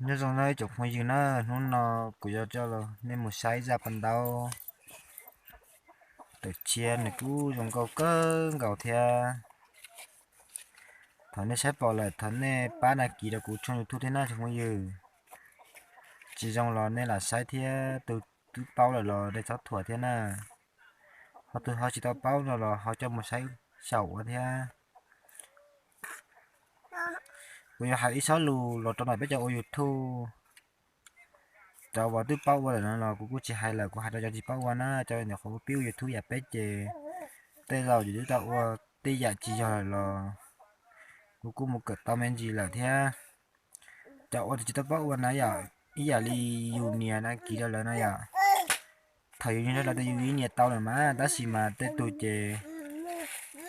Nyob zoo nawb ib tsoom phooj ywg na, hnub no kuv yuav coj nej mus saib zaj paj ntaub tawm tshiab, nws kuj zoo nkauj kawg nkaus thiab. Thaum nej saib pom lawm thov nej pab đăng ký rau kuv tshooj YouTube thiab na tsoom phooj ywg. Tsis zoo los nej lam saib thiab, tus twb paub lawm los nej txhob thuam thiab na. Ho tus ho tsis tau paub no los ho coj mus saib xyaum ua thiab. Kuv yuav hais ib sob lus los rau ntawm peb cov ua YouTube. Cov uas twb paub ua lawm no los kuv kuj tsis hais lawm, kuv hais rau cov tsis paub ua na. Cov nyuam qhuav pib ua YouTube yam peb ces tej zaum yus twb tau ua tej yam tsis yog lawm los kuv kuj mus kawm tau me ntsis lawm thiab. Cov uas tsis tau paub ua na yom, ib yam li yus nias đăng ký rau lawv na yom. Thaum yus nias rau lawv ces yus yeej nias tau lawm mas, tab sis mas tej tus ces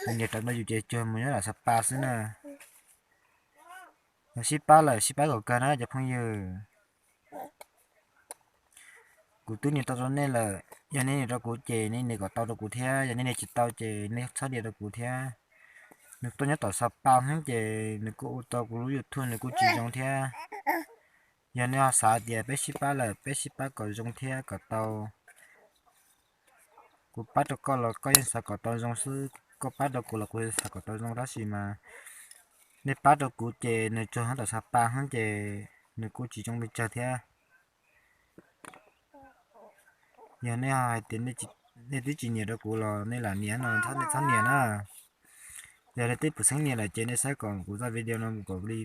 nws nias rau yus ces tsuas mus nyob lam Sapa xwb na. Yog sib pab lawm sib pab kom kawg na cov phooj ywg. Kuv twb nias tau rau nej lawm, yog nej nias rau kuv ces nej nias kom tau rau kuv thiab, yog nej nias tsis tau ces nej txhob nias rau kuv thiab. Nws tuaj nyob tom Sapa xwb ces nws kuj ua tau kuv lub YouTube nws kuj tsis zoo thiab. Yog nej ho xav tias peb sib pab lawm peb sib pab kom zoo thiab kom tau, kuv pab rau koj los koj yeej xav kom tau zoo xwb, koj pab rau kuv los kuv xav kom tau zoo, tab sis mas nej pab rau kuv ces nws tsuas nyob tom Sapa xwb ces nws kuj tsis zoo pes tsawg thiab. Yog nej hais tias nej twb tsis nias rau kuv los nej lam nias no, nej txhob nias na. Yog nej twb pom xeeb nias lawm ces nej saib kom kuv zaj video no mus kom li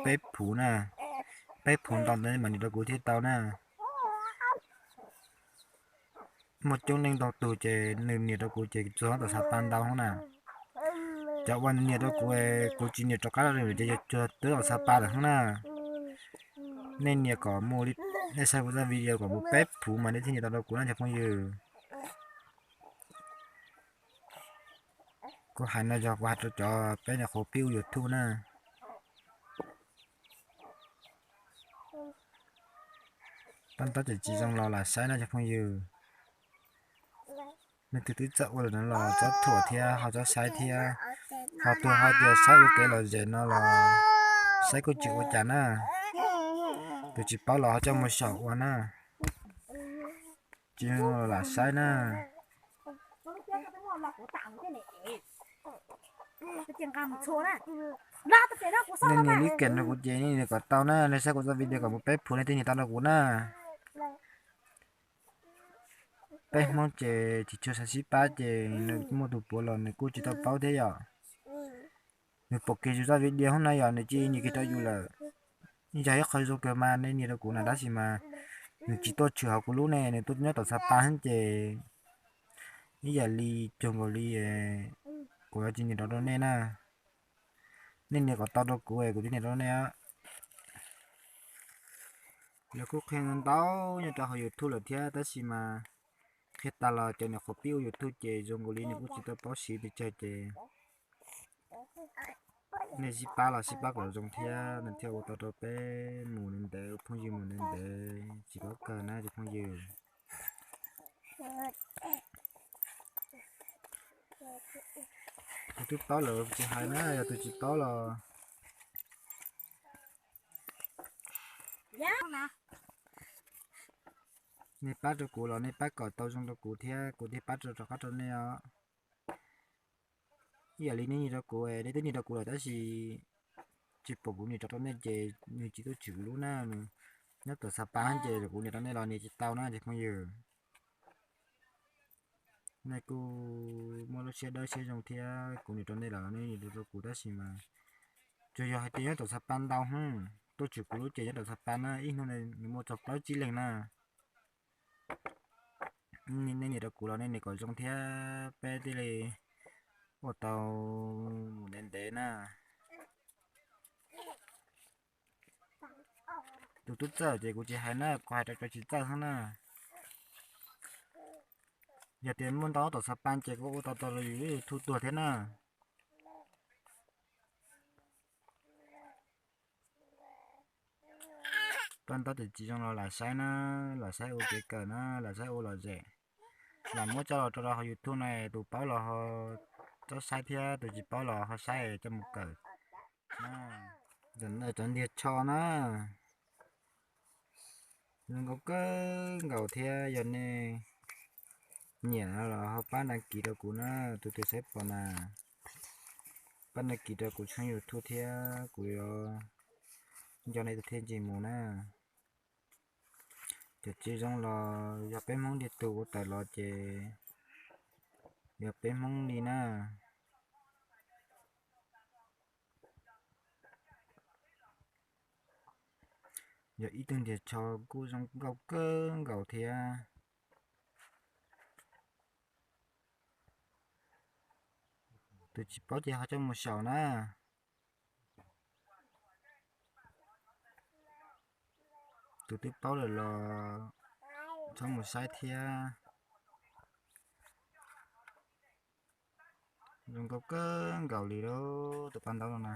peb phuv na, peb phuv ntau ntawd nej mam nias rau kuv thiaj tau na. Muaj coob leej ntau tus ces nws nias rau kuv ces tsuas tom Sapa ntau hoob na. Cov uas nws nias rau kuv, kuv tsis nias rov qab rau nws ces yog tsuas twb tom Sapa lawm hoob na. Nej nias kom mus li, nej saib kuv zaj video kom mus peb phuv mas nej thiaj nias tau rau kuv na cov phooj ywg. Kuv hais no yog kuv hais rau cov peb nyuam qhuav pib ua YouTube na. Tab tab tseem tsis zoo los lam saib na cov phooj ywg. Nej tus twb txawj ua lawm no los txhob thuam thiab ho txhob saib thiab. Ho tus hais tias saib ua kev lom zem no los saib kuj tsis ua cas na. Tus tsis paub los ho coj mus xyaum ua na. Tsis zoo los lam saib na. Nej nias li kiag rau kuv ces nej nias kom tau na, nej saib kuv txoj video kom mus peb phuv nej thiaj nias tau rau kuv na. Peb Hmoob ces tsis tshua xav sib pab ces nws muaj tus puav los nws kuj tsis tau paub thiab yom. Nws pom kiag yus zaj video hoob na yom, nws cia li nias kiag rau yus lawm. Yog ib qho zoo kawg mas nej nias rau kuv na, tab sis mas nws tsis tuaj tshwm hauv kuv lub ne, nws tuaj nyob tom Sapa xwb ces ib yam li cuag nkaus li kuv yuav tsis nias rov rau nej na. Nej nias kom tau rau kuv es kuv thiaj nias rau nej. Lawv kuj qhia ntau ntau nyob rau hauv YouTube lawm thiab, tab sis mas qhia tas los cov nyuam qhuav pib ua YouTube ces zoo nkaus li nws kuj tsis tau paub siv pes tsawg ces nej sib pab los sib pab kom zoo thiab nws thiaj ua tau rau peb mus ntev ntev, ua phooj ywg mus ntev ntev tsis paub kawg na cov phooj ywg. Tus twb paub lawm tsis hais na, yog tus tsis paub los nej pab rau kuv los nej pab kom tau zoo rau kuv thiab kuv thiaj pab rau rov qab rau nej os. Ib yam li nej nias rau kuv, nej twb nias rau kuv lawm tab sis tsis pom kuv nias rov rau nej ces nws tsis tuaj tshwm kuv lub na, nws nyob tom Sapa ces kuv nias rau nej los nias tsis tau na cov phooj ywg. Nej kuj muaj lub siab dawb siab zoo thiab, kuv nias rau nej los nej nias rau kuv tab sis mas tsuas yog hais tias nyob tom Sapa ntau hwb, tuaj tshwm kuv lub ces nyob tom Sapa na, ib hnub nws muaj txog plaub tsib leeg na. Nej nias rau kuv los nej nias kom zoo thiab peb thiaj li ua tau mus ntev ntev na. Tus twb txawj ces kuv tsis hais na, kuv hais rau cov tsis txawj xwb na. Yog tias muaj ntau tom Sapa ces kuv ua tau tau los yus YouTube tuag thiab na. Pab ntaub tias tsis zoo los lam saib na, lam saib ua kev kawm na, lam saib ua lom zem. Lam muab coj los rau rau hauv YouTube no, tus paub los ho txhob saib thiab tus tsis paub los ho saib coj mus kawm. Cov ntiag tsho na, Zoo nkauj kawg nkaus thiab, yog nej nyiam no los ho pab đăng ký rau kuv na, tus twg saib pom na, pab đăng ký rau kuv tshooj YouTube thiab kuv yuav nco nej tus thiaj ntsej muag na. Cov tsis zoo los yog peb Hmoob li tus ua tawm los ces yog peb Hmoob li na. Yog ib tug ntiag tsho kuj zoo nkauj kawg nkaus thiab. Tus tsis paub ces ho coj mus xyaum na. Tus twb paub lawm los txhob mus saib thiab. Zoo nkauj kawg nkaus li lauj, tus paj ntaub no na.